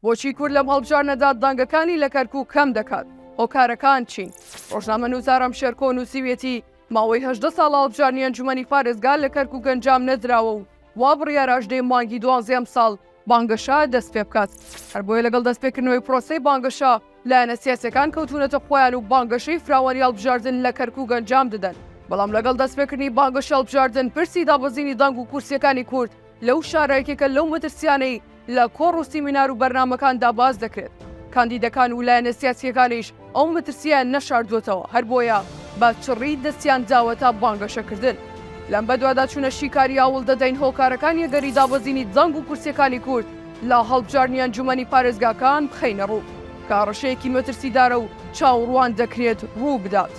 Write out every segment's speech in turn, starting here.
بۆچی کورد لەم هەڵبژاردنەدا دەنگەکانی لە کەرکوک کەم دەکات؟ هۆکارەکان چین؟ ڕۆژنامەنووس ئارام شێرکۆ نووسیویەتی، ماوەی 18 ساڵە هەڵبژاردنی ئەنجومەنی پارێزگا لە کەرکوک ئەنجام نەدراوە و وا بڕیارە هەژدەی مانگی دوانزەی ئەمساڵ بانگەشە دەستپێبکات. هەر بۆیە لەگەڵ دەستپێکردنەوەی پرۆسەی بانگەشە، لایەنە سیاسیەکان کەوتوونەتە خۆیان و بانگەشەی فراوانی هەڵبژاردن لە کەرکوک ئەنجام دەدەن. بەڵام لەگەڵ دەستپێکردنی بانگەشەی هەڵبژاردن، پرسی دابەزینی دەنگ و کورسیەکانی کورد لەو شارە یەکێکە لەو مەترسیانەی لە کۆڕ و سیمینار و بەرنامەکاندا باس دەکرێت، کاندیدەکان و لایەنە سیاسییەکانیش ئەو مەترسییەیان نەشاردووەتەوە، هەر بۆیە بە چڕی دەستیان داوەتە بانگەشەکردن. لەم بەدواداچوونە شیکارییە هەوڵ دەدەین هۆکارەکانی ئەگەری دابەزینی دەنگ و کورسییەکانی کورد لە هەڵبژاردنی ئەنجوومەنی پارێزگاکان بخەینە ڕوو، کە هەڕەشەیەکی مەترسیدارە و چاوەڕوان دەکرێت ڕوو بدات.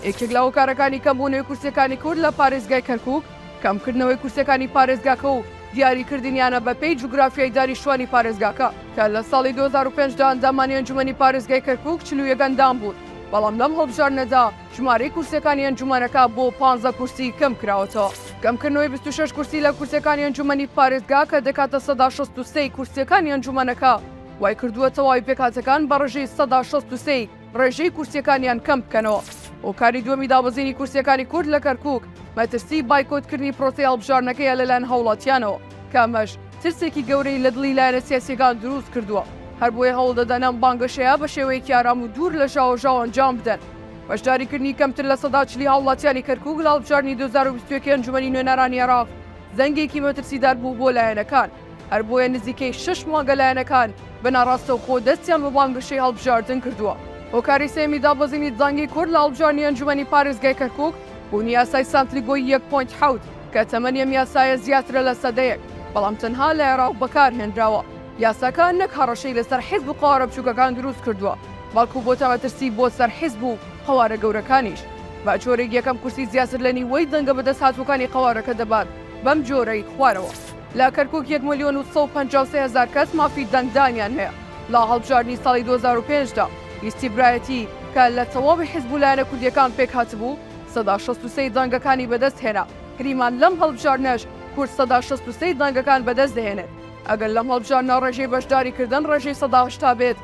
یەکێک لە هۆکارەکانی کەمبوونەوەی کورسییەکانی کورد لە پارێزگای کەرکووک، کەمکردنەوەی کورسیەکانی پارێزگاکە و دیاریکردنیانە بەپێی جوگرافیای دانیشتوانی پارێزگاکە، کە لە ساڵی 2005 دا ئەندامانی ئەنجومەنی پارێزگای کەرکوک 41 ئەندام بوون، بەڵام لەم هەڵبژاردنەدا ژمارەی کورسیەکانی ئەنجومەنەکە بۆ پانزە کورسی کەمکراوەتەوە. کەمکردنەوەی 26 کورسی لە کورسیەکانی ئەنجومەنی پارێزگا کە دەکاتە 63% ی کورسیەکانی ئەنجومەنەکە، وایکردووە تەواوی پێکهاتەکان بە ڕێژەی 63% ی ڕێژەی کورسیەکانیان کەم بکەنەوە. هۆکاری دووەمی دابەزینی کورسیەکانی کورد لە کەرکوک، مەترسی بایکۆتکردنی پرۆسەی هەڵبژاردنەکەیە لەلایەن هاوڵاتیانەوە، کە ئەمەش ترسێکی گەورەی لە دڵی لایەنە سیاسیەکان دروست کردووە، هەربۆیە هەوڵدەدەن ئەم بانگەشەیە بە شێوەیەکی ئارام و دوور لە ژاوەژاو ئەنجام بدەن. بەشداریکردنی کەمتر 40% ی هاوڵاتیانی کەرکوک لە هەڵبژاردنی 2021 ئەنجومەنی نوێنەرانی عێراق زەنگێکی مەترسیدار بوو بۆ لایەنەکان، هەر بۆیە نزیکەی شەش مانگە لایەنەکان بە ناڕاستەوخۆ دەستیان بە بانگەشەی هەڵبژاردن کردووە. هۆکاری سێیەمی دابەزینی دەنگی کورد لە هەڵبژاردنی ئەنجومەنی پارێزگای کەرکوک، بوونی یاسای سانتلیگۆی یەک point حەوت کە تەمەنی ئەم یاسایە زیاترە لە سەدەیەک، بەڵام تەنها لە عێراق بەکارهێنراوە. یاساکە نەک هەڕەشەی لەسەر حیزب و قەوارە بچووکەکان دروست کردووە، بەڵکو بۆتە مەترسی بۆ سەر حیزب و قەوارە گەورەکانیش. بە جۆرێک یەکەم کورسی زیاتر لە نیوەی دەنگە بەدەستهاتووەکانی قەوارەکە دەبات، بەم جۆرەی خوارەوە. لە کەرکوک یەک ملیۆن و 153 هەزار کەس مافی دەنگدانیان هەیە. لە هەڵبژاردنی ساڵی 2005 دا، لیستی برایەتی کە لە تەواوی حیزب و لایەنە کوردییەکان پێکهاتبوو، 63% ی دەنگەکانی بەدەست هێنا. گریمان لەم هەڵبژاردنەش کورد 63% ی دەنگەکان بەدەست دەهێنێت. ئەگەر لەم هەڵبژاردنە ڕێژەی بەشداریکردن ڕێژەی 80% بێت،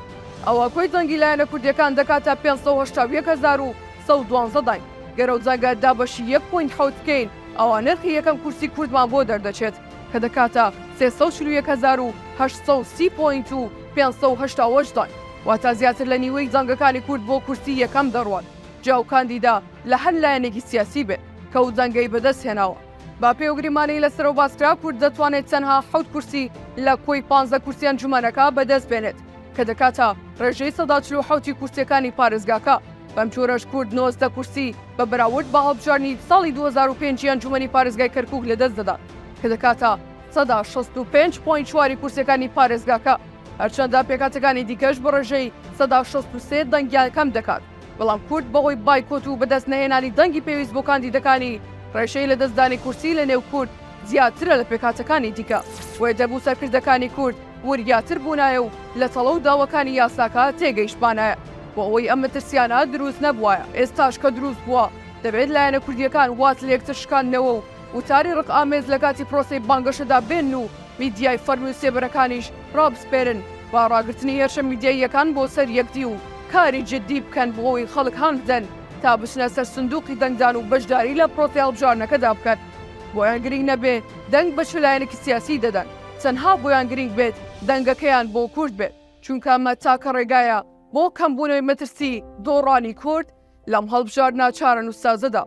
ئەوا کۆی دەنگی لایەنە کوردییەکان دەکاتە 581,112 دەنگ. گەر ئەو دەنگە دابەشی یەک point حەوت بکەین، ئەوا نرخی یەکەم کورسی کوردمان بۆ دەردەچێت کە دەکاتە 341,830 point و 588 دەنگ، واتە زیاتر لە نیوەی دەنگەکانی کورد بۆ کورسی یەکەم دەڕوات، جا ئەو کاندیدە لە هەر لایەنێکی سیاسی بێت کە ئەو دەنگەی بەدەست هێناوە. بە پێی ئەو گریمانەی لە سەرەوە باسکرا، کورد دەتوانێت تەنها حەوت کورسی لە کۆی پانزە کورسی ئەنجومەنەکە بەدەست بێنێت کە دەکاتە ڕێژەی 47% ی کورسیەکانی پارێزگاکە. بەم جۆرەش کورد 19 کورسی بە بەراورد بە هەڵبژاردنی ساڵی 2005 ی ئەنجومەنی پارێزگای کەرکوک لەدەست دەدات کە دەکاتە 65% point چواری کورسیەکانی پارێزگاکە، هەرچەندە پێکهاتەکانی دیکەش بە ڕێژەی 63% دەنگیان کەم دەکات، بەڵام کورد بەهۆی بایکۆت و بەدەست نەهێنانی دەنگی پێویست بۆ کاندیدەکانی، ڕێژەی لەدەستدانی کورسی لەنێو کورد زیاترە لە پێکهاتەکانی دیکە، بۆیە دەبوو سەرکردەکانی کورد وریاتر بوونایە و لە تەڵە و داوەکانی یاساکە تێگەیشتبانایە بۆ ئەوەی ئەم مەترسیانە دروست نەبوایە، ئێستاش کە دروست بووە دەبێت لایەنە کوردییەکان واز لە یەکتر شکاندنەوە و وتاری ڕقئامێز لە کاتی پرۆسەی بانگەشەدا بێنن و میدیای فەرمی و سێبەرەکانیش ڕابسپێرن بە ڕاگرتنی هێرشە میدیاییەکان بۆ سەر یەکدی و کاری جدی بکەن بۆ ئەوەی خەڵک هان بدەن تا بچنە سەر سندوقی دەنگدان و بەشداری لە پرۆسەی هەڵبژاردنەکەدا بکەن. بۆیان گرینگ نەبێ دەنگ بە چ لایەنێکی سیاسی دەدەن، تەنها بۆیان گرینگ بێت دەنگەکەیان بۆ کورد بێت، چونکە ئەمە تاکە ڕێگایە بۆ کەمبوونەوەی مەترسی دۆڕانی کورد لەم هەڵبژاردنە چارەنووسسازەدا.